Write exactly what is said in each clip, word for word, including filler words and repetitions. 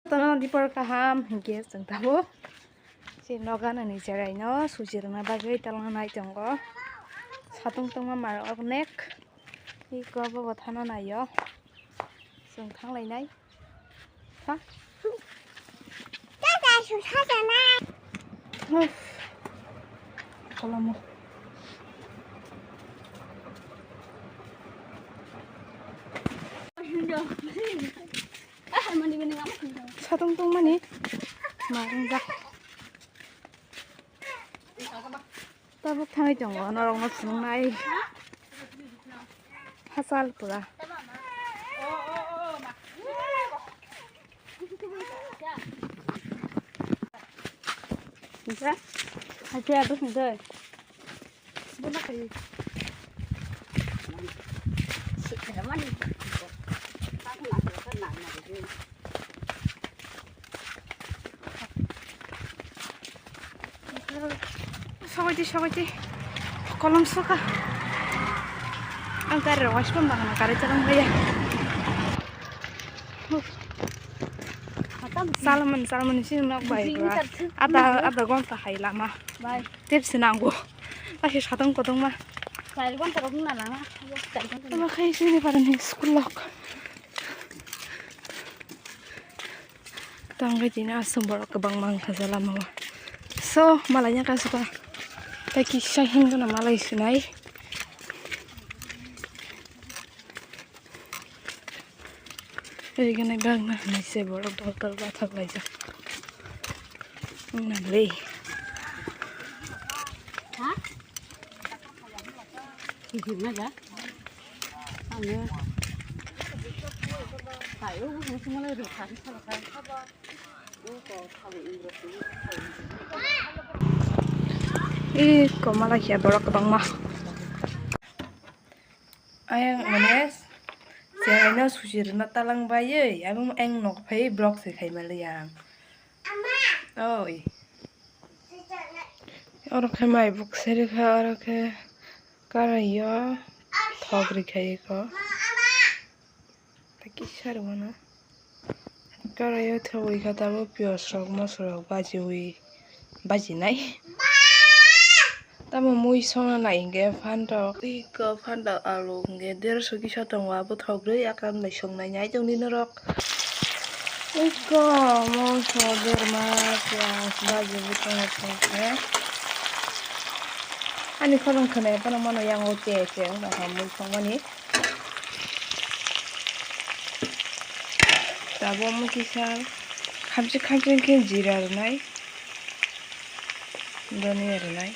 Tono dipor kaham hinkhe chwng tabuk. Si noganani cheraino suchirwkna bagwi talna nai tongo. Satung tungma mar onek. Iko bobo thano naio. Chwng thanglainai. Ha? Uff. Kolomo. Satung tungmani ma wngjak. Tabuk thangwi tongo norokno phunuknai. Hachal pura. Sokoiti, sokoiti. Kolom soka. Ang gari rok waisukma bagana gari chwlang baiya. Salmon, salmon sini nok bai. Ada, ada gonta hai lama. Bai. Tep sinango. Lagi satong kotong ma. Char gonta rok na lama. Char gonta. Ama khai sini parani school lok. Tangwi tini aswk borok kwbangma wngkha je lamao. So, malai ya kaisa ta kisa himgana malai sinai. Rigana bagna hinwi se borok dol dol bathak laijak. Wngna le. Ha? Hijirna ja. Ang. Tayo, bu sung sung le ru kha sa kha. Ih, komala khe borok kwbangma. Ayang mane, cheraino suchirwkna talang baiwi, abo ang nok phaiwi vlog se khaima liya ang. Oi. Oro khe mai buk serikha, oro khe karaio thok rikha eko. Kisa rwmano. Karaio thogwi kha tabuk piyaj rok, moso rok bajiwi, bajinai. Tamo mui songna nai hinkhe phantok, iko phantok alu hinkhe derso kisa tongo, abo thok rwi akam bai songnai nai tongdi norok. Iko moso, derma, piyaj bajiwi tongo thok khe. Ani khorang khwnai phano mano yango che che wngkha mui songmani. Tabuk omo kisa khamchi khamchi khe jira rwnai, dhania rwnai.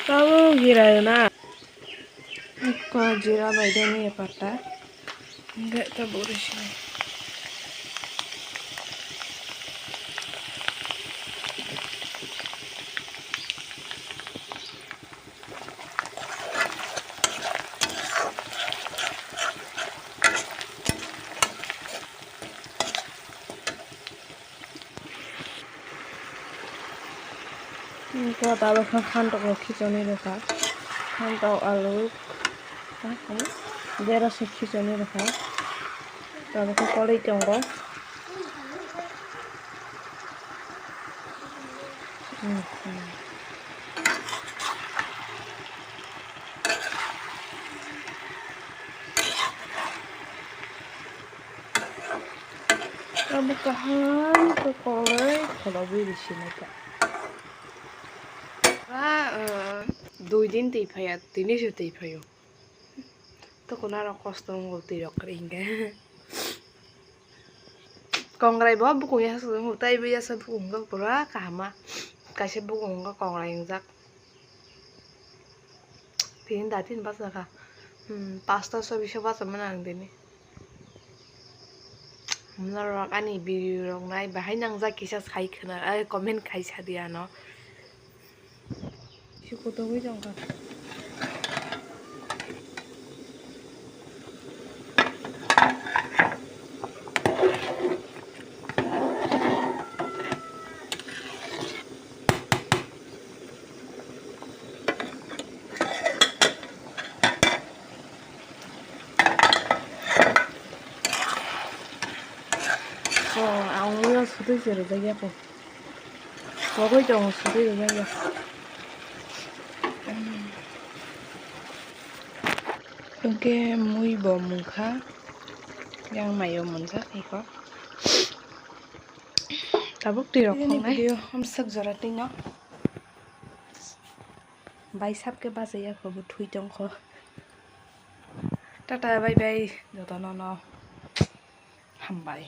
Tabuk jira rwna. Ekko jira bai dhania patta. Hingke tabuk rw sinai. Hingke tabuk khe phantok rok khichonwi rwkha, phantok, alu, berasok khichonwi rwkha, tabuk khe kwlwi tongo. Abo kaham khe koloi kholobwi risi naikha. Ba, eh, dui din twi phaiya, tini se twi phaio. Tokona rok kosto wngo twi rok kwrwi hinkhe. Kongrai bo bukung yasa se wngo, tei bo yasa bukung khe pura kahama. Kaisa bukung khe kongrai wngjak. Tini da tini bachakha. Hmm, pasta sobiso bachamani ang tini. Norok ani video rok nai bahai nangjak kisa sai khwna, ai comment khai sadi ano. Bisi kotogwi tongkha. Twi se rwjak ya kho. Pogwi tongo, sugwi rwjak ya. Hwnkhe mui bo mungkha, yang maio munjak iko. Tabuk twi rok khongnai. Video hamsak jora twi no. Bai sap khe bachai ya kho, bo thwi tong kho. Tata, bye bye, jotono no hambai.